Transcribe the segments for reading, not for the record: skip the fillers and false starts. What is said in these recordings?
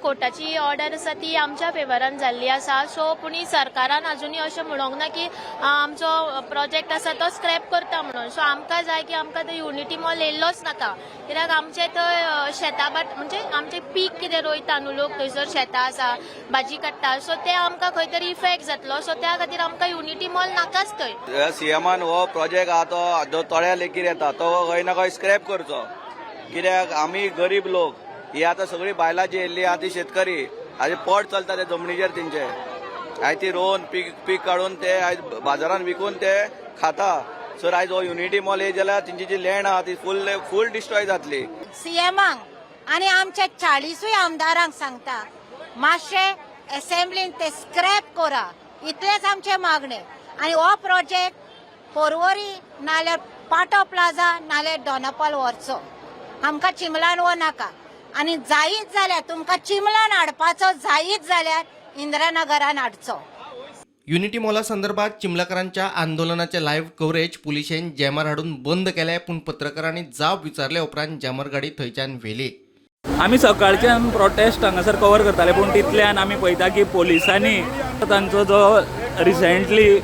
कोर्टाची order आसा ती आमच्या फेवरान जाल्ली आसा. सो पूण सरकारान अजुनूय अशें म्हणोंक ना की आमचो प्रोजेक्ट आसा तो स्क्रॅप करता म्हणून. सो आमकां जाय की आमकां ते युनिटी मॉल येयल्लोच नाका, कित्याक आमचे थंय शेतां बाट, म्हणजे आमचे पीक कितें रोयता न्हू लोक, थंयसर शेतां आसा, भाजी काडटा, सो ते आमकां खंय तरी इफेक्ट जातलो. सो त्या खातीर आमकां युनिटी मॉल नाकाच थंय. सीएमान हो प्रोजेक्ट आहा तो जो तळ्या लेकीर येता तो खंय ना खंय स्क्रॅप करचो, कित्याक आमी गरीब लोक, ही आतां सगळी बायलां जी येयल्ली आहा ती शेतकरी, आनी पोट चलता ते जमनीचेर तेंचे. आयज ती रोवन पीक पीक काडून ते आयज बाजारान विकून ते खाता. सर, आयज हो युनिटी मॉल येयत जाल्यार तेंची जी लँड आहा ती फूल फूल डिस्ट्रॉय जातली. सीएमाक आनी आमच्या 40ूय आमदारांक सांगता, मातशे असेंब्लीन ते स्क्रॅप करा, इतलेच आमचे मागणे. आनी हो प्रोजेक्ट पोरवरी नाल्यार पाटो प्लाझा नाल्यार दोनापावल व्हरचो, आमकां चिंबलान हो नाका. आनी जायीच जाल्यार, तुमकां चिंबलान हाडपाचो जायीच जाल्यार इंदिरानगरान हाडचो. युनिटी मॉला संदर्भात चिमलकारांच्या आंदोलनाचे लायव्ह कव्हरेज पुलिशेन जॅमर हाडून बंद केले, पूण पत्रकारांनी जाब विचारले उपरांत जॅमर गाडी थंयच्यान व्हेली. आमी सकाळच्यान प्रोटेस्ट हांगासर कवर करताले, पूण तितल्यान आमी पळयता की पोलिसांनी तांचो जो रिसेंटली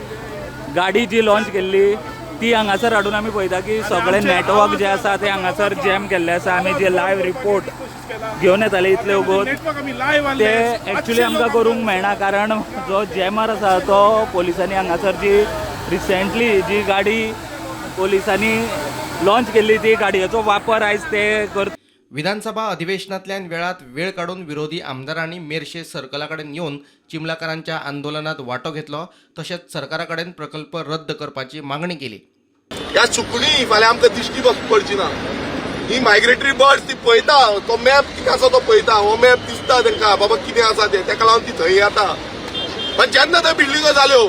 गाडी जी लॉन्च केल्ली ती हांगासर हाडून आमी पळयता की सगळे नेटवर्क जे आसा ते हांगासर जॅम केल्ले आसा. आमी जे लायव्ह रिपोर्ट घेवन येताले इतले वगत, ते एक्चुली आमकां करूंक मेळना, कारण जो जॅमर आसा तो पोलिसांनी हांगासर जी रिसेंटली जी गाडी पोलिसांनी लॉन्च केल्ली ती गाडयेचो वापर आयज ते करता. विधानसभा अधिवेशनांतल्यान वेळात वेळ काडून विरोधी आमदारांनी मेरशे सर्कला कडेन येवन चिमलाकारांच्या आंदोलनात वांटो घेतलो, तशेंच सरकारा कडेन प्रकल्प रद्द करपाची मागणी केली. ह्या सुकणीं फाल्यां आमकां दिश्टी पडची ना. ही मायग्रेटरी बर्ड्स ती पळयता, तो मॅप कितें आसा तो पळयता. हो मॅप दिसता तांकां बाबा कितें आसा तें, ताका लागून ती थंय येता. पण जेन्ना थंय बिल्डिंगो जाल्यो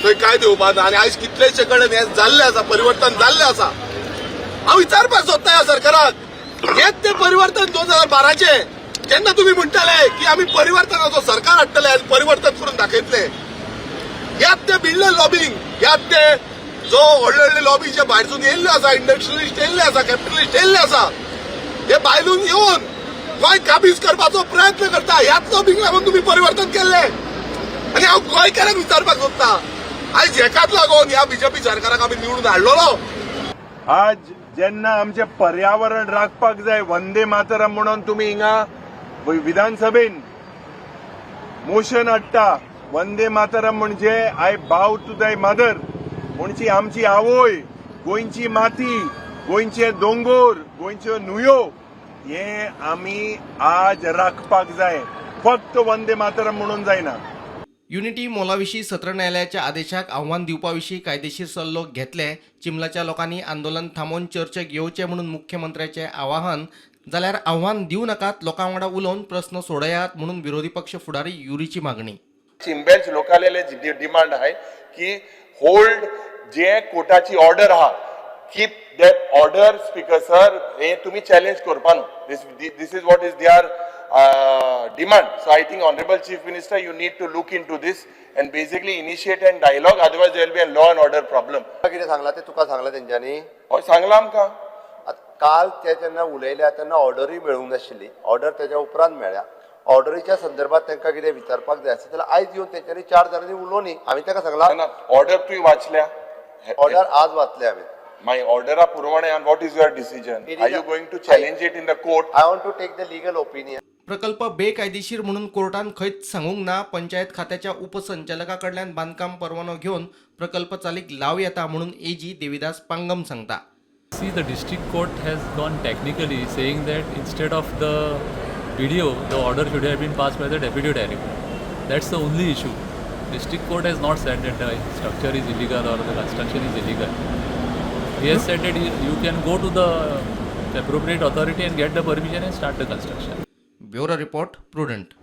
थंय कांय दिवपा ना. आनी आयज कितलेशे कडेन हें जाल्लें आसा, परिवर्तन जाल्लें आसा. हांव विचारपाक सोदता ह्या सरकाराक, हेच तें परिवर्तन 2012चें, जेन्ना तुमी म्हणटाले की आमी परिवर्तनाचो सरकार हाडटले आनी परिवर्तन करून दाखयतले? ह्यात ते बिल्डर लॉबिंग, ह्यात ते जो व्हडले व्हडले लॉबी जे भायरसून येयल्ले आसा, इंडस्ट्रियलिस्ट येयल्ले आसा, कॅपिटलिस्ट येयल्ले आसा, हे भायलून येवन गोंय काबीज करपाचो प्रयत्न करता. ह्याच लॉबींग लागून तुमी परिवर्तन केल्ले. आनी हांव गोंयकारांक विचारपाक सोदता, आयज हेकाच लागून ह्या बीजेपी सरकाराक आमी निवडून हाडलेलो? आज जेन्ना आमचें पर्यावरण राखपाक जाय, वंदे मातरम म्हणून तुमी हिंगा विधानसभेन मोशन हाडटा. वंदे मातरम म्हणजे I bow to thy mother, म्हणजे आमची आवय, गोंयची माती, गोंयचे दोंगोर, गोंयच्यो न्हंयो, हे आमी आज राखपाक जाय. फक्त वंदे मातरम म्हणून जायना. युनिटी मोलाविशीं सत्र न्यायालयाच्या आदेशाक आव्हान दिवपाविशीं कायदेशीर सल्लो घेतले. चिमलाच्या लोकांनी आंदोलन थांबोवन चर्चेक येवचें म्हणून मुख्यमंत्र्याचें आवाहन, जाल्यार आव्हान दिवं नाकात, लोकां वांगडा उलोवन प्रस्न सोडयात म्हणून विरोधी पक्ष फुडारी युरीची मागणी. चिंबेल्स लोकालेले डिमांड आहे की होल्ड जे कोर्टाची ऑर्डर आहा, keep that order. Speaker sir, हे तुम्ही चॅलेंज करपा न्हू. This is what is their demand. So I think, honourable Chief Minister, you need to look into this and basically initiate and dialogue, otherwise there will be a law and order problem. कितें सांगलां तें तुका सांगलां तेंच्यांनी? हय, सांगलां आमकां. आतां काल ते जेन्ना उलयल्या तेन्ना ऑर्डरूय मेळूंक नाशिल्ली. ऑर्डर तेच्या उपरांत मेळ्ळ्या. ऑर्डरीच्या संदर्भात तांकां कितें विचारपाक जाय आसत जाल्यार आयज येवन तेंच्यांनी चार जाणांनी उलोवनी. आमी ताका सांगलां. ना, ऑर्डर तुवें वाचल्या? ऑर्डर आज वाचले हांवें. मागीर ऑर्डरा प्रमाणे what is your decision? It are is you going to challenge it in the court? I want to take the legal opinion. प्रकल्प बेकायदेशीर म्हणून कोर्टान खंयच सांगूंक ना. पंचायत खात्याच्या उपसंचालका कडल्यान बांदकाम परवानो घेवन प्रकल्प चालीक लावं येता म्हणून एजी देविदास पांगम सांगता. See, the district court has gone technically, saying that instead of the BDO, the order should have been passed by the deputy director. That's the only issue. District court has not said that the structure is illegal or the construction is illegal. He has said that you can go to the appropriate authority and get the permission and start the construction. Bureau report, prudent.